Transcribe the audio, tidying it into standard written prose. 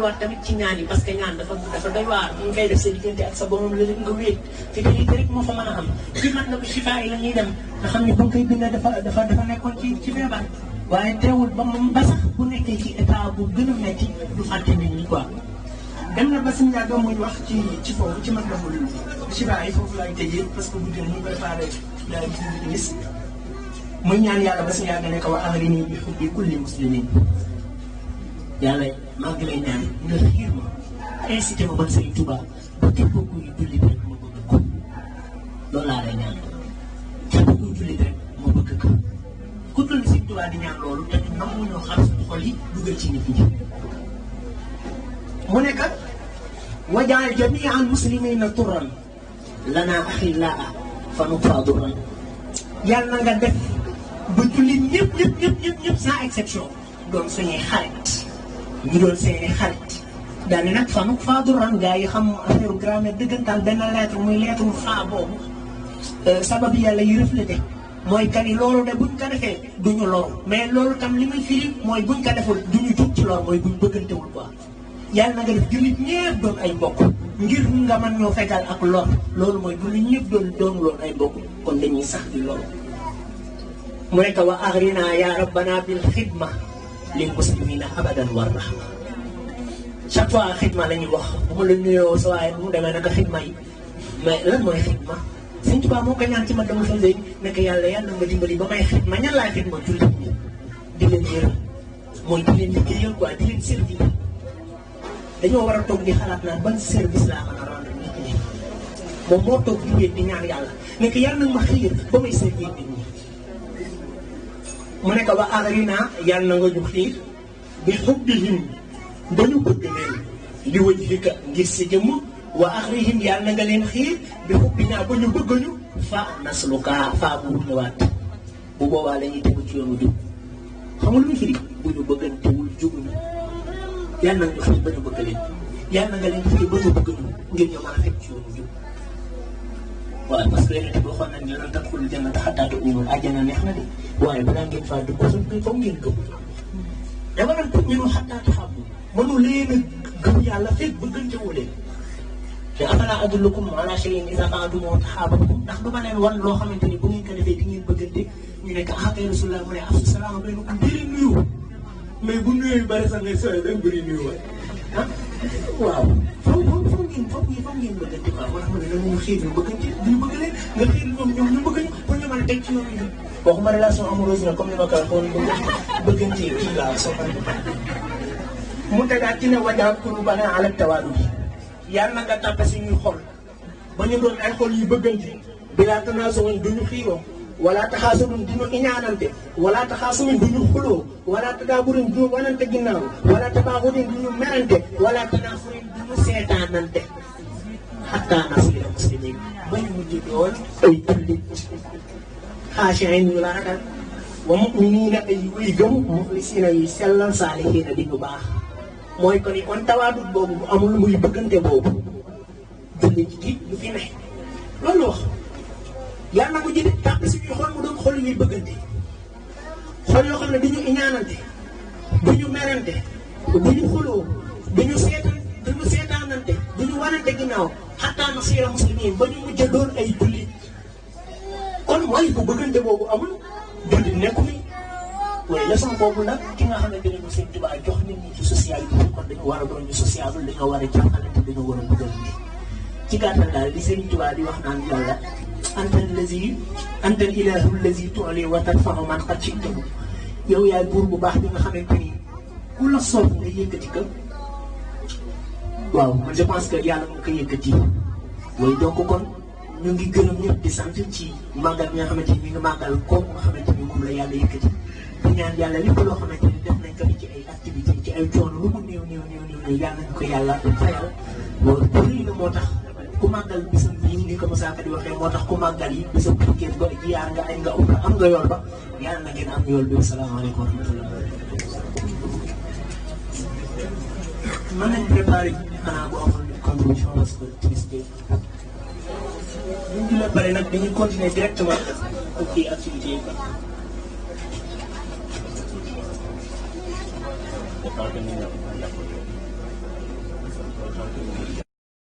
war tamit ci ñaan yi parce que ñaan dafa doy waar ñu koy def sa diggante ak sa borom la nga wéet te qualité rek moo fa mën a am fi man na ko ci faay la ñuy dem nga xam ne bu koy bind dafa nekkoon ci feebar waaye teewul ba sax bu nekkee ci état bu gën a metti du fàtte nit ñi quoi. dem na ba suñu yàgg muy wax ci foofu ci man la mu ci faay foofu laay tëjee parce que bu dee ñu préparé daal gis muy ñaan yàlla ba suñu yàgg ne ko wa ahrini bi hubbi kulli muslimin yàlla maa ngi lay ñaan nga xiir ma incité ma man Serigne Touba ba képp kuy jullit rek ma bëgg ko loolu laa lay ñaan képp kuy jullit rek ma bëgg ko ku toll Serigne Touba di ñaan loolu te ñu nangu ñoo xam suñu xol yi dugal ci nit ñi. mu nekk wajaal jamian muslimina turran lana axillaa fa nutfa durran yàlla na nga def ba jullit ñëpp sans exception doon suñuy xarit. ñu doon seeni xarit daal di nag fanuk faaduran gaa yi xam affaire grammaire dëggantaan benn lettre muy lettre faa boobu sabab yàlla yi reflété mooy kani loolu de buñ ko defee duñu lor mais loolu tam li muy firi mooy buñ ko deful duñu jug ci lor mooy buñ bëggantewul quoi yàlla na nga def jullit ñëpp doon ay mbokk ngir nga mën ñoo fegal ak lor loolu mooy jullit ñëpp doon loon ay mbokk kon dañuy sax di loolu mu nekk wa agrina ya rabbana bil xidma lil muslimina abadan war rahma chaque fois xidma la ñuy wax bu ma la nuyoo sa waaye mu demee naka xidma yi mais lan mooy xidma Sëñ Tuubaa moo ko ñaan ci ma dama fa léegi nekk yàlla nga dimbali ba may xidma ñan laay xidma jullit ñi di leen yërëm mooy di leen liggéeyal quoi di leen servir dañoo war a toog di xalaat naan ban service laa mën a rendre nit ñi moom moo toog di wéet di ñaan yàlla nekk yàlla nag ma xiir ba may servir nit ñi mu nekk ba agrina yàlla na nga ñu xiir bi xubbihim ba ñu bëgg leen li wajhika ngir si jëmm wa agrihim yàlla na nga leen xiir bi xubbinaa ba ñu bëgg ñu fa nasluka faa bu ñëwaat bu boobaa la ñuy tegu ci yoonu jub xam nga lu muy firi bu ñu bëggantewul juguñu yàlla na nga xiir ba ñu bëgg leen yàlla na nga leen xiir ba ñu bëgg ñu ngir ñu mën a fekk ci yoonu jub waaw parce que yeneen bi waxoon nañ ne lan tadxulul jannata hattaa tu'minu àjjana neex na de waaye balaa ngeen faa dugg foog ngeen gëm dama naan tu'minu hattaa tahabbu mënu leen a gëm yàlla fekk bëggantewu leen te afalaa adullukum alaa shay'in izaa fa'altumuuhu tahaababtum ndax du ma leen wan loo xamante ni bu ngeen ko defee di ngeen bëggante ñu nekk ah kay Rasulullah mu ne afsu salaama baynakum di leen nuyu mais bu nuyoo yu bëri sax ngay sooy dañ bëri nuyu waay ah waaw foog ngeen bëggante quoi moo tax ma ne la ñu xiir ñu bëggante duñu bëgg leen nga xiir ñoom ñu bëgg ñu pour ñu mën a teg ci yoon yi waxuma relation amoureuse na comme ni ma ko waxoon bëggante kii laa soxal mu tegaat ci ne wajaal quluubana ala tawaadud yàlla na nga tàppe suñuy xol ba ñu doon ay xol yu bëggante bilaa tanaasumin duñu xiiroo wala taxaasumin duñu iñaanante wala taxaasumin duñu xuloo wala tadaaburin duñu wanante ginnaaw wala tabaaxudin duñu merante wala tanaafurin duñu seetaanante xattaa nasiira muslimin ba ñu mujj doon ay jullit xaashiin ñu la ragal wa mu'miniina ay way gëm muxlisiina yi sellal saalihiina di ñu baax mooy ko ni kon tawaadut boobu bu amul muy bëggante boobu jullit gi du fi ne loolu wax yàlla na ko jëlee tàpp suñuy xol mu doon xol yuy bëggante xol yoo xam ne du ñu iñaanante du ñu merante du ñu xuloo du ñu seetaanante du ñu wanante ginnaaw xattaa nasiira muslimiin ba ñu mujj doon ay jullit kon mooy bu bëggante boobu amul jullit nekku fi waaye leçon boobu nag ki nga xamante ne Sëñ Tuubaa jox nit ñi ci socialité kon dañu war a doon ñu sociable dañoo war a jàppalante dañoo war a bëggal nit ci gàttal daal di Sëñ Tuubaa di wax naan yàlla antal ilaahu lazi tu'li wa tarfa'u man qad shi'tahu yow yaay buur bu baax bi nga xamante ni ku la soob nga yëkkati ko waaw man je pense que yàlla moo ko yëkkati loolu donc kon ñu ngi gërëm ñëpp di sant ci màggal bi nga xamante ni mi ngi màggal kooku nga xamante ni moom la yàlla yëkkati di ñaan yàlla lépp loo xamante ni def nañ ko ci ay activité ci ay coono lu mu néew yàlla nañ ko yàlla fayal loolu bëri na moo tax ku màggal bisam bii ni ko Moussa Ka di waxee moo tax ku màggal yi bisam piquet ba jiyaar nga ay nga am nga yool ba yàlla na ngeen am yool bi asalaamaaleykum wa rahmatulah. mën nañ préparé xanaa bu amul contribution parce que triste ñu la pare nag dañuy continuer directement ak kii activité yi quoi.